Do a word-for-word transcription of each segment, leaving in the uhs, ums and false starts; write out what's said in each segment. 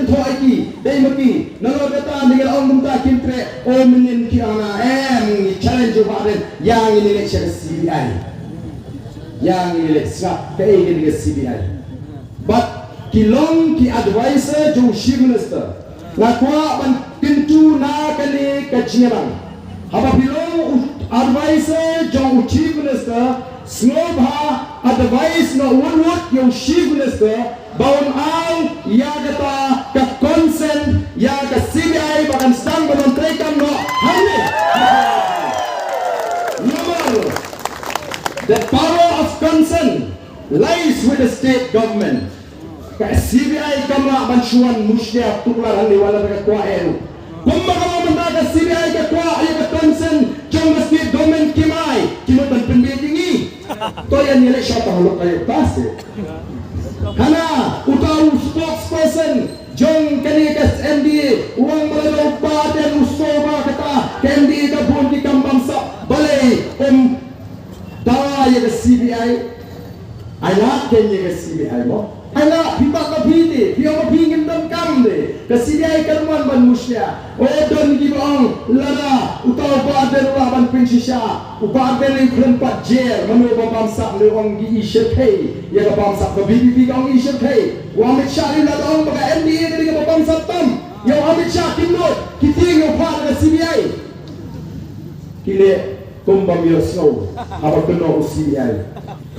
Thoh ïa ki, dei ma ki, nalor kata ngi la ong kumta kim treh, o mynnin ki ong na em, ngi challenge u Bah Ardent, ïa ngin ïaleit sha ka C B I. Ïa ngin ïaleit, sngap, kaei kane ka C B I. Bad ki long ki advisor jong u Chief Minister. Nga kwah ban kyntu na kane ka jingïalang. Haba phi long u advisor jong u Chief Minister, sngewbha advice noh wut wut ïa u Chief Minister, ba un ai ïa kata ka consent ïa ka C B I ba kan sdang ban treikam noh hangne. Namar the power of consent lies with the state government. Ka C B I kam lah ban shu wan mushlia tuklar hangne wat la ka kwah eh. Kumba ka long mynta ka C B I ka kwah ïa ka consent jong ka state government kim ai, kim ai ban pynbeit ïa ngi. To ïa ngi leh shah tang lok ka ïa pass eh. Hana uta u spokesperson jong kane ka M D A u ong ba lada u Bah Ardent u sngew ba kata ka M D A ka bun ki kam bamsap, balei um dawa ïa ka C B I. Ai lad kein ïa ka C B I mo. Ai lad, phi pat ba phi te, phi ong ba phi ngim donkam te. Ka C B I kan wan ban mushlia. O don kiba ong lada uta u Bah Ardent u lah ban pynshisha, u Bah Ardent u kren pat jer, mano ba bamsap, lei ong ki i shyrkhei ïa ka bamsap, ka V P P ka ong i shyrkhei. U Amit Shah lei lada ong ba ka M D A ka dei kaba bamsap tam, ïa u Amit Shah kim nud, ki tieng ïa u phah da ka C B I. Ki leh kum bym ïohsngew haba kynnoh u C B I,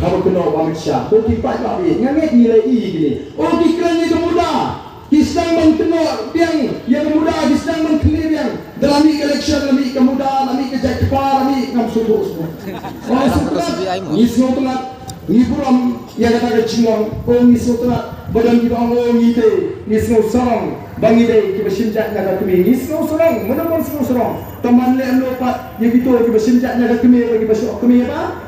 haba kynnoh u Amit Shah. Ko ki paidbah, nga ngeit ngi la ïohi kine. O ki kren ïa ka muda, ki sdang ban kynnoh biang ïa ka muda, ki sdang ban kylli biang. Da la mih ka election la mih ka muda, la mih ka jait kpa, la mih, ngam sngewthuh shuh. Ong sngewtynnat, ngi sngewtynnat. Ngi burom ïa kata ka jinglong, o ngi sngewtynnat. Ba don kiba ong o ngi te ngi sngewsarong ba ngi dei kiba shim jait na ka kmie, ngi sngewsarong, mano bym sngewsarong. Tang ban leh ym leh pat ïa kito kiba shim jait na ka kmie bad kiba shoh kmie ba.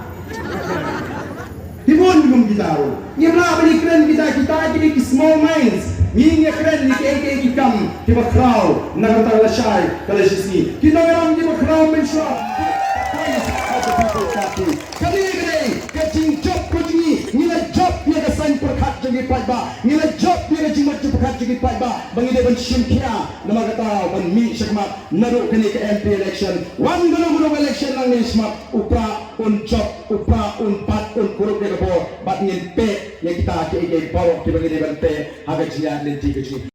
Ki bun kum kita ruh. Ngim lah ban ïakren kita, kita kine ki small minds. Ngi ïakren ïa kiei kiei ki kam kiba khraw na ka bynta ka lashai ka lashisngi. Ki nongïalam kiba khraw mynshuwa. Kane ka dei ka jingjop ka jong ngi, ngi la jop ïa ka saiñ pyrkhat jong ki paidbah, ngi la jop ïa ka jingmut jingpyrkhat jong ki paidbah, ba ngi dei ban shim khia namar kata ban mih shakhmat naduh kane ka M P election. Wan kano kano ka election nangne shakhmat, u Prah un jop, u Prah un bat, un kurup ïa ka bor, bad ngin peit ïa kita kiei kiei baroh kiba ngi dei ban peit ha ka jingïaid lynti ka jong ngi.